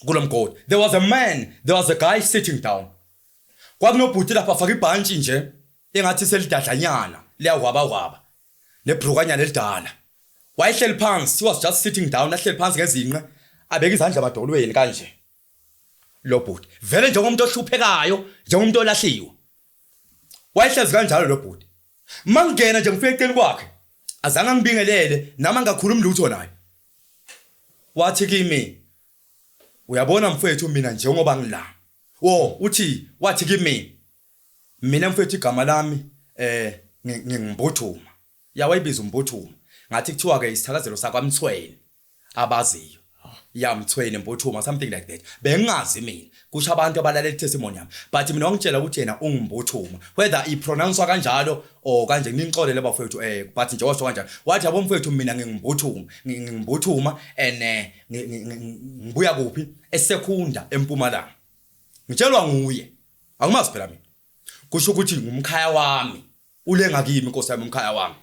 Kulomgodi there was a man, there was a guy sitting down. Kwakunobhuti lapha, afaka ibhantshi nje engathi selidadlanyana, liyahwabahwaba, nebrukanyana elidala. Wayehleli phansi, he was just sitting down, ahleli phansi ngezinqe, abeka izandla emadolweni kanje lo bhuti, vele njengomuntu ohluphekayo, njengomuntu olahliwe. Wayehlezi kanjalo lo bhuti. Mangena nje, ngifike eceleni kwakhe, azange angibingelele nami angakhulumi lutho naye. Wathi kimi, "Uyabona mfethu, mina njengoba ngila wo," uthi, wathi kimi, "Mina mfethu, igama lami nginguMbuthuma." Yawayibiza uMbuthuma, ngathi kuthiwa ke isithakazelo sakwaMthweni abaziyo, ya, Mthweni, Mbuthuma, something like that. Bengingazi mina, kusho abantu abalalela testimony yami, but mina wangitshela ukuthi yena unguMbuthuma, whether ipronouncewa kanjalo or kanje, ningixolele bafowethu, but nje washo kanjalo. Wathi, "Yabo mfethu, mina nginguMbuthuma, nginguMbuthuma and ngibuya kuphi, eSekunda eMpumalanga." Ngitshelwa nguye, angimazi phela mina, kusho ukuthi ngumkhaya wami, ulenga kimi, inkosi yami, umkhaya wami.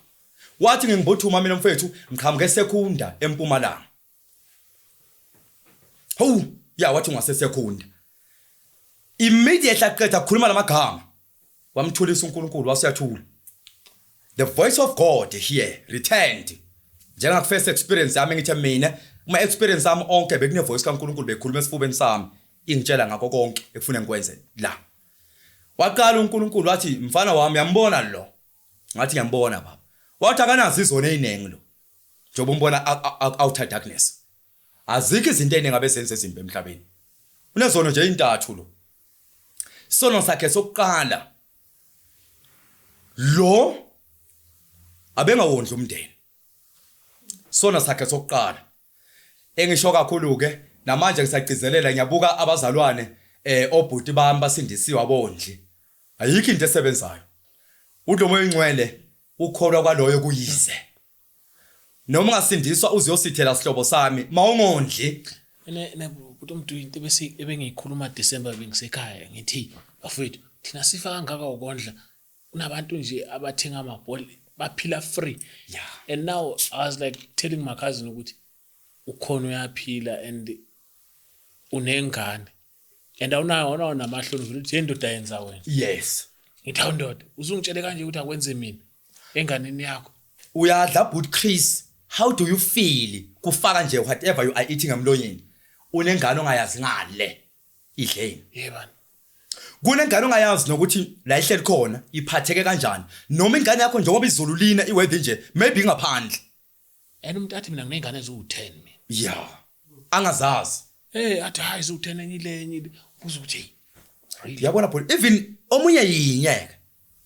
Wathi, "NginguMbuthuma mina mfethu, ngiqhamuke eSekunda eMpumalanga." Hawu, ya, wathi ungaseSekunda. Immediately aqeda ukukhuluma lamagama, wamthulisa uNkulunkulu, wasiyathula. The voice of God here returned njenga first experience yami. Ngithe mina uma experience yami onke bekune voice kaNkulunkulu bekhuluma esifubeni sami, ingitshela ngakho konke ekufuna ngikwenze la. Waqala uNkulunkulu wathi, "Mfana wami, yambona lo?" Ngathi, "Ngiyambona, baba." Wathi, "Akanazo izono eziningi lo, njengoba umbona outer darkness. Azikho izinto eziningi abezenza ezimbi emhlabeni, unezono nje intathu lo. Isono sakhe sokuqala lo, abengawondli umndeni. Sona sakhe sokuqala engisho kakhulu ke namanje ngisagcizelela, ngiyabuka abazalwane, obhuti bami basindisiwe, abondli, ayikho into esebenzayo. Udlomo oyingcwele ukholwa kwaloyo kuyize. Noma ungasindiswa uziyosithela, sihlobo sami, mawungondli. Ene bhuti uMdu, into bese ebengiyikhuluma December bengisekhaya, ngithi, "Bafethu, thina sifa kangaka ukondla, kunabantu nje abathenga amabhola baphila free." And now I was like telling my cousin ukuthi ukhona uyaphila and unengane and awunawo namahloni vele ukuthi yendoda yenza wena. Ngithi, "Hawu ndoda, uzungitshele kanje ukuthi akwenze mina enganeni yakho." Uyadla but Chris, how do you feel kufaka nje whatever you are eating emlonyeni, unengane ongayazi ngale idleni? Yebani. Kunengane ongayazi nokuthi la ihleli khona iphatheke kanjani, noma ingane yakho njengoba izulu lina, iweather nje, maybe ingaphandle. And umuntu athi, "Mina nginey'ngane eziwu-10 mina." Ya, angazazi. Hey, athi, "Hayi, ziwu-10, enye ile, enye ile." Uze ukuthi, hey, really? Yabona bhuti, even omunye yinye ke,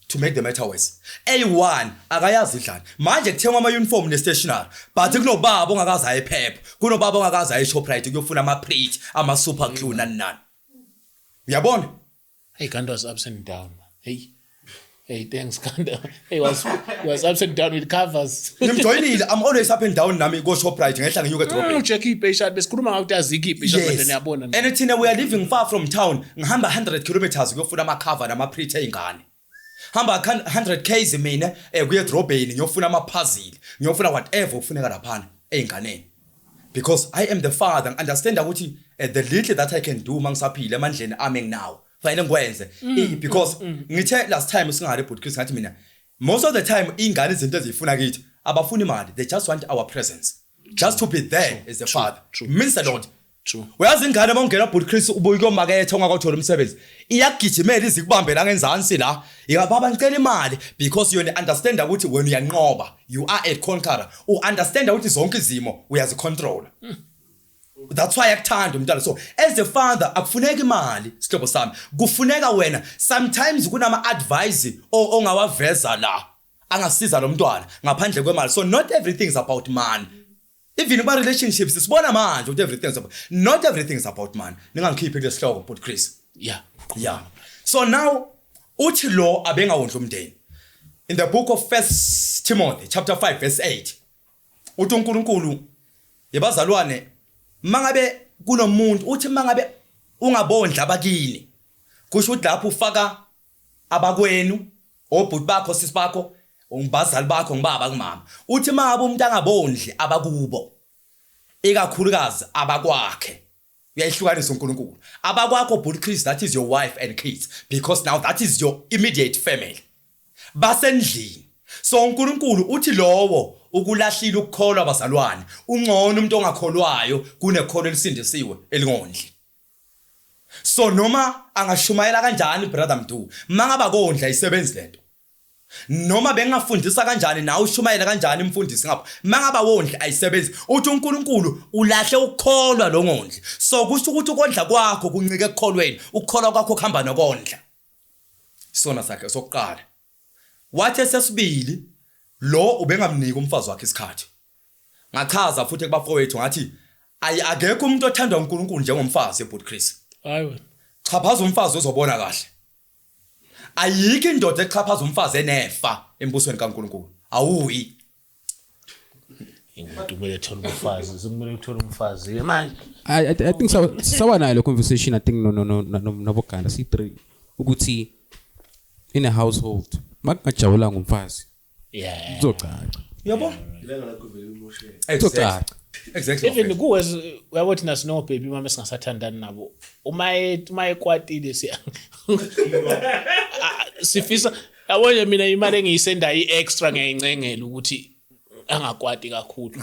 to make the matter worse, A1 akayazi idlala. Manje kuthengwa ama uniform ne stationery, but kunobaba ongakaze aye ePep, kunobaba ongakaze aye eShoprite kuyofuna ama Pritt, ama super glue, nani nani, uyabona? Hey, Ganda was ups and down, man. Hey. Hey, thanks, Ganda. Hey, was ups and down with covers. Ngimjoyinile, I'm always up and down nami ko Shoprite, ngehla nginyuka edrobheni. Check ipesha, besikhuluma ngakuthi azikho ipesha manje, niyabona. And thina we are living far from town. Ngihamba 100 kilometers kuyofuna ama cover nama Pritt eyingane. Hamba 100 k's mina kuye edrobheni, ngiyofuna ama puzzle, ngiyofuna whatever ufuneka laphana eyinganeni. Because I am the father, understand ukuthi the little that I can do mangisaphila emandleni ami nginawo. Fanele ngikwenze. Because ngithe last time singale, but Chris, ngathi mina most of the time ingane izinto ezifuna kithi, abafuni imali, they just want our presence. Just to be there as a father. True. Means a lot. True. Uyazi ingane mawungena, bhuti Chris, ubuye kuyomaketha ungakathola umsebenzi, iyagijimela izikubambe la ngenzansi la, "Baba, ngicela imali," because yona understand ukuthi wena uyanqoba, you are a conqueror, u understand ukuthi zonke izimo uyazicontrol. That's why akuthanda umntwana. So as a father akufuneka imali, sihlobo sami, kufuneka wena. Sometimes kunama advice ongawaveza la angasiza lo mntwana ngaphandle kwemali. So not everything is about money. Even kuma relationships sibona manje ukuthi everything is about, not everything is about money. Ningangikhiphi kulesihloko, but Chris. Yeah, so now uthi lo abengawondla umndeni. In the book of First Timothy chapter 5 verse 8, uthi uNkulunkulu, yebazalwane, mangabe kunomuntu, uthi mangabe ungabondla abakini, kusho ukuthi lapho ufaka abakwenu, obhuti bakho, sisi bakho, ungibazali bakho, ngibaba, kumama. Uthi mangabe umuntu angabondli abakubo, ikakhulukazi abakwakhe, Uyayihlukanisa uNkulunkulu. Abakwakho, bhuti Chris, that is your wife and kids, because now that is your immediate family. Basendlini. So uNkulunkulu uthi lowo ukulahlile ukukholwa, bazalwane. Ungcono umuntu ongakholwayo kunekholwa elisindisiwe elingondli. So noma angashumayela kanjani, brother Mdu, mangaba kondla isebenzi lento. Noma bengafundisa kanjani, nawe ushumayela kanjani, imfundisi ngapha, mangaba wondli ayisebenzi. Uthi uNkulunkulu ulahle ukukholwa lo ngondli. So kusho ukuthi ukondla kwakho kuncike ekukholweni, ukukholwa kwakho kuhamba nokondla. Sona sakhe sokuqala. Wathi esesibili, lo ubengamniki umfazi wakhe isikhathi. Ngachaza futhi kubafowethu ngathi ayi, akekho umuntu othandwa uNkulunkulu njengomfazi, ebhuti Chris. Hayi wena. Chaphaza umfazi, uzobona kahle. Ayikho indoda echaphaza umfazi enefa embusweni kaNkulunkulu. Awuyi. Umuntu kumele ethole umfazi, sekumele uthole umfazi manje. I think sawa nayo le conversation, I think no naboganda C3, ukuthi in a household makungajabulanga umfazi, kuzocaca. Yabo. Kuzocaca. Exactly. Even kuwe, uyabo, thina sino baby mama singasathandani nabo, uma ekwatile siya sifisa, yabo nje, mina imali engiyisendayo i-extra ngiyayincengela ukuthi angakwati kakhulu.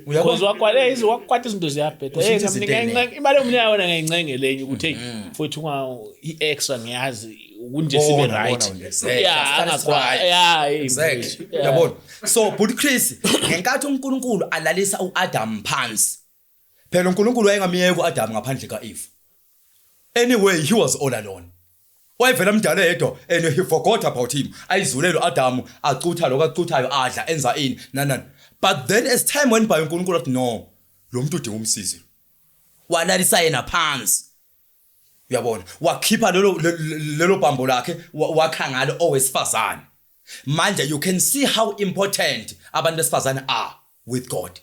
Because wakwata izinto, wakwata izinto ziyabheda. Ushintsha Hey, izinto mina ey'ningi. Imali omnyaka wona ngiyayincengela enye ukuthi, hey mfowethu, unga i-extra, ngiyazi ukunje sibe Bona, right. bona, exactly. Yeah, That's angakwati. right. Yeah, hey, Exactly. mfowethu. Yeah. Uyabona, so but Chris, ngenkathi uNkulunkulu alalisa uAdam phansi, phela uNkulunkulu wayengamiyeka uAdam ngaphandle kaEve. Anyway, he was all alone, wayevela mdala yedwa and he forgot about him. Ayizulele uAdam, acutha lokho acuthayo, adla, enza ini nanani. But then as time went by, uNkulunkulu wathi, "No, lo muntu udinga umsizi." Walalisa yena phansi, uyabona, wakhipha lelo bhambo lakhe, wakha ngalo owesifazane. Manje you can see how important abantu besifazane are with God.